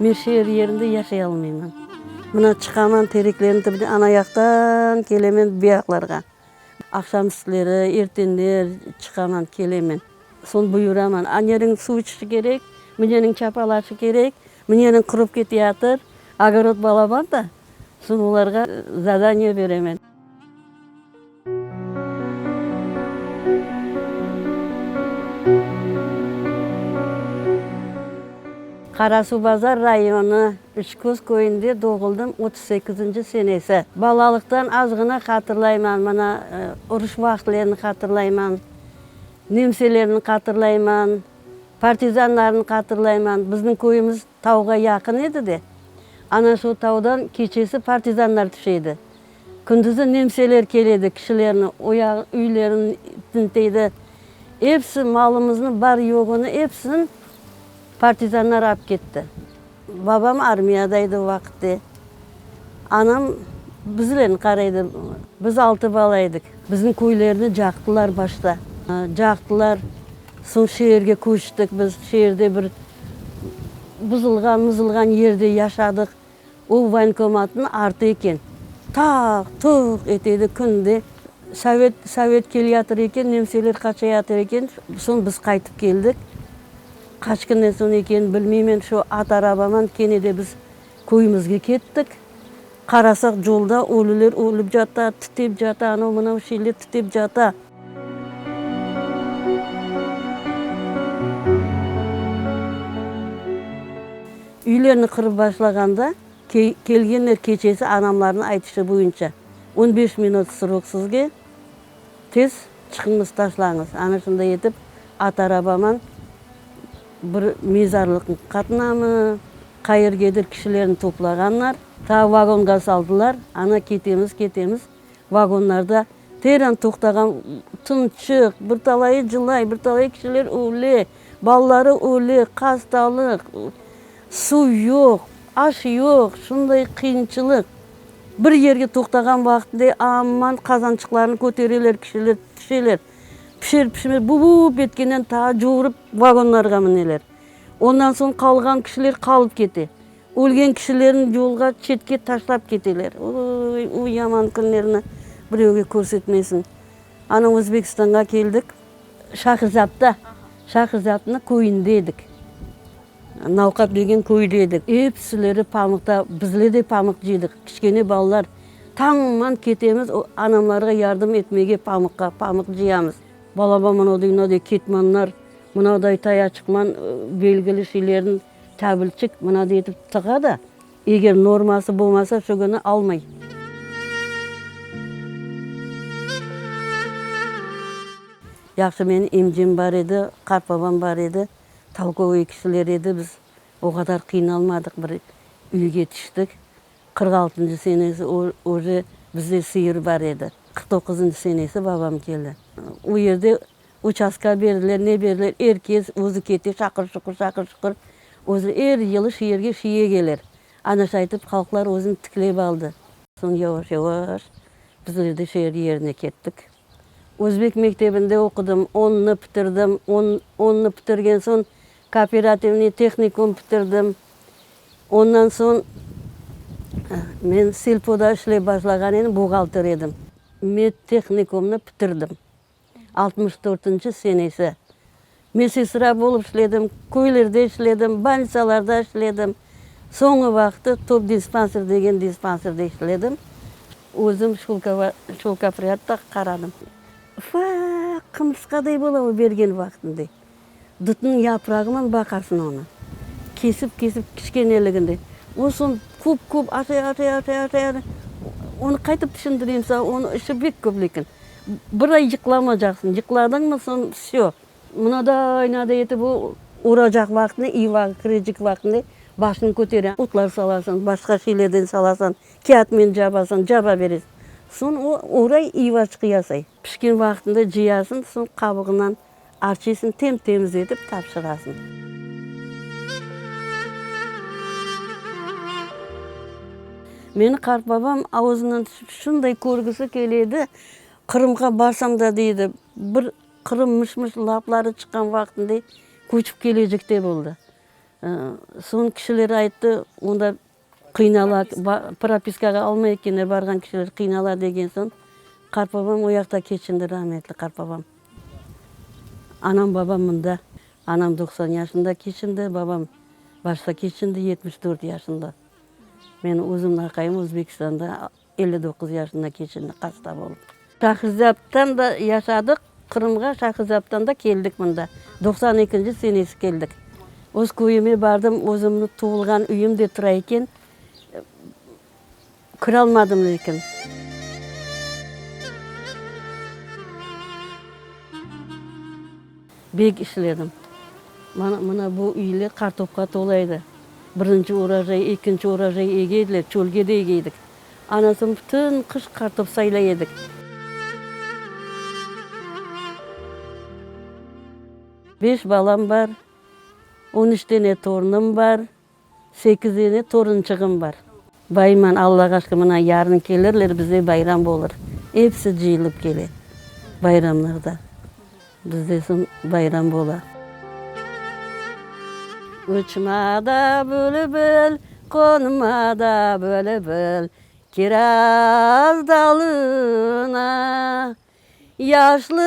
Men şeer yerinde yaşay almayman. Mına çıqaman tereklerniñ tübüne, ana yaqtan kelemen bu yaqlarğa. Aqşam üstleri, ertenler çıqaman, kelemen. Soñ buyuraman, aneriñ suv içişi kerek, mineniñ çapalaşı kerek, mineniñ qurup keteyatır, ogorod balaban da, soñ olarğa zadaniye beremen. Qarasuvbazar rayonı, Üçköz köyünde doğuldım, 38-nci senesi. Balalıqtan azğına hatırlayman, mına, uruş vaqıtlerini hatırlayman, nemselerni hatırlayman, partizanlarnı hatırlayman. Bizniñ köyümiz tavğa yaqın edi de, ana şu tavdan keçesi partizanlar tüşe edi. Kündüzi nemseler keledi, kişilerni, o yağı üylerini tinteydi. Episi malımıznı, bar-yoğunı episini partizanlar alıp ketti. Babam armiyada edi o vaqıtte. Anam bizlerni qaraydı. Biz altı bala edik. Bizni köylerni caqtılar başta. Caqtılar, soñ şeerge köçtik biz. Şeerde bir buzulğan-muzulğan yerde yaşadıq. O voyenkomatnıñ artı eken. Taq, tuq ete edi künde. Sovet, sovet keleyatır eken, nemseler qaçayatır eken. Soñ biz qaytıp keldik. Qaç künden soñ ekenini bilmeymen, şu at arabaman kene de biz köyümizge kettik. Qarasaq, yolda ölüler ölip cata, titep cata, anav-mınav şeyler titep cata. Üylerni qırıp başlağanda, kelgenler keçesi anamlarnıñ aytışı boyunca, on beş minut srok sizge, tez çıqıñız, taşlañız. Ana şunday etip, at arabaman bir mezarlıqnıñ qatınamı, qayergedir kişilerni toplağanlar. Ta vagonğa saldılar, ana ketemiz, ketemiz. Vagonlarda teren toqtağan tınçıq, bir talayı cılay, bir talayı kişiler öle, balaları öle, hastalıq, suv yoq, aş yoq, şunday qıyınçılıq. Bir yerge toqtağan vaqtında aman qazançıqlarını kötereler kişiler, tüşeler. Pişer-pişmez bu-bu-up etkenden taa cuvurıp vagonlarğa mineler. Ondan soñ qalğan kişiler qalıp kete. Ölgen kişilerni yolğa, çetke taşlap keteler. Oy, o yaman künlerni birevge körsetmesin. Ana Özbekistanğa keldik, Şahrizapta, Şahrizapnıñ köyünde edik. Nalqap degen köyde edik. Episileri pamıqta, bizler de pamıq cıydıq. Kiçkene balalar tañman ketemiz anamlarğa yardım etmege pamıqqa, pamıq cıyamız. Balaba mınaday, mınaday ketmanlar, mınaday tayaçıqman belgili şeylerni Tabilçik mınaday etip tığa da, eger norması bolmasa, şu künü almay. Yahşı, menim emcem bar edi, qartbabam bar edi, tolkovıy kişiler edi, biz o qadar qıynalmadıq, bir üyge tüştik. 46-ncı senesi uje bizde sıyır bar edi. 49-ncı senesi babam keldi. O yerde Uçastka berdiler, ne berdiler, er kes özü kete, şaqır-şuqur, şaqır-şuqur, özü er yılı şu yerge şiye keler. Ana şaytip halqlar özüni tiklep aldı. Soñ yavaş-yavaş bizler de şeer yerine kettik. Özbek mektebinde oqudım, onnı pitirdim, on, onnı pitirgen soñ kooperativniy tehnikum pitirdim. Ondan soñ men selpoda işlep başlağan edim, buhgalter edim. Medtehnikumnı pitirdim. 64-nci senesi. Medsestra bolıp işledim, köylerde işledim, bolnitsalarda işledim. Soñu vaqtı topdispanser degen dispanserde işledim. Özüm şelkoprâd da qaradım. Ufaq qımırsqaday bola o bergen vaqtında. Dutnıñ yaprağıman baqasıñ onı. Kesip-kesip kiçkeneliginde. O soñ köp-köp aşay, aşay, aşay, aşay, aşay. Onı qaytıp tüşündireyim saña, onıñ işi pek köp lâkin. Bir ay yıqlamacaqsıñ. Yıqladıñmı, soñ vsyo. Mınaday, mınaday etip o uracaq vaqtında, ivağa kirecek vaqtında başını kötere. Otlar salasıñ, başqa şeylerden salasıñ, kâğıtmen cabasıñ, caba beresiñ. Soñ o uray, ivaçıq yasay. Pişken vaqtında cıyasıñ, soñ qabığından Arçesini tem-temiz etip tapşırasıñ. Meni qartbabam avuzından tüşüp şunday körgüsi kele edi, Qırımğa barsam da, deydi, bir Qırım mış-mış lafları çıqqan vaqtında köçip kelecekte boldı. Soñ kişiler ayttı, onda qıynala, propiskağa almay ekenler, barğan kişiler qıynala degen soñ, qartbabam o yaqta keçindi, rahmetli qartbabam. Anam, babam mında. Anam 90 yaşında keçindi, babam başta keçindi, 74 yaşında. Menim özümniñ aqayım Özbekistanda 59 yaşında keçindi, hasta bolıp. Şahrizabdan da yaşadıq, Qırımğa Şahrizabdan da keldik mında. 92-nci senesi keldik. Öz köyüme bardım, özümniñ tuvulğan üyüm de tura eken, kiralmadım lâkin. Bek işledim. Mana, mına bu üyler qartopqa tola edi. Birinci urojay, ekinci urojay ege ediler, çölge de ege edik. Andan soñ bütün qış qartop saylay edik. Beş balam bar, on üç dene torunım bar, sekiz dene torunçığım bar. Bayman, Allağa şükür, mına yarın kelirler, bizde bayram olur. Episi cıyılıp kele bayramlarda. Bizde soñ bayram bola. Uçma da bülbül, qonma da bülbül kiraz dalına. Yaşlığımnı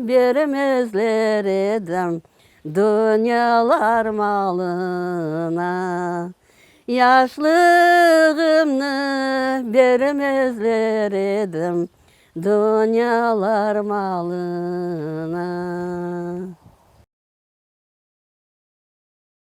bermezler edim dünyalar malına. Yaşlığımnı bermezler edim dünyalar malına.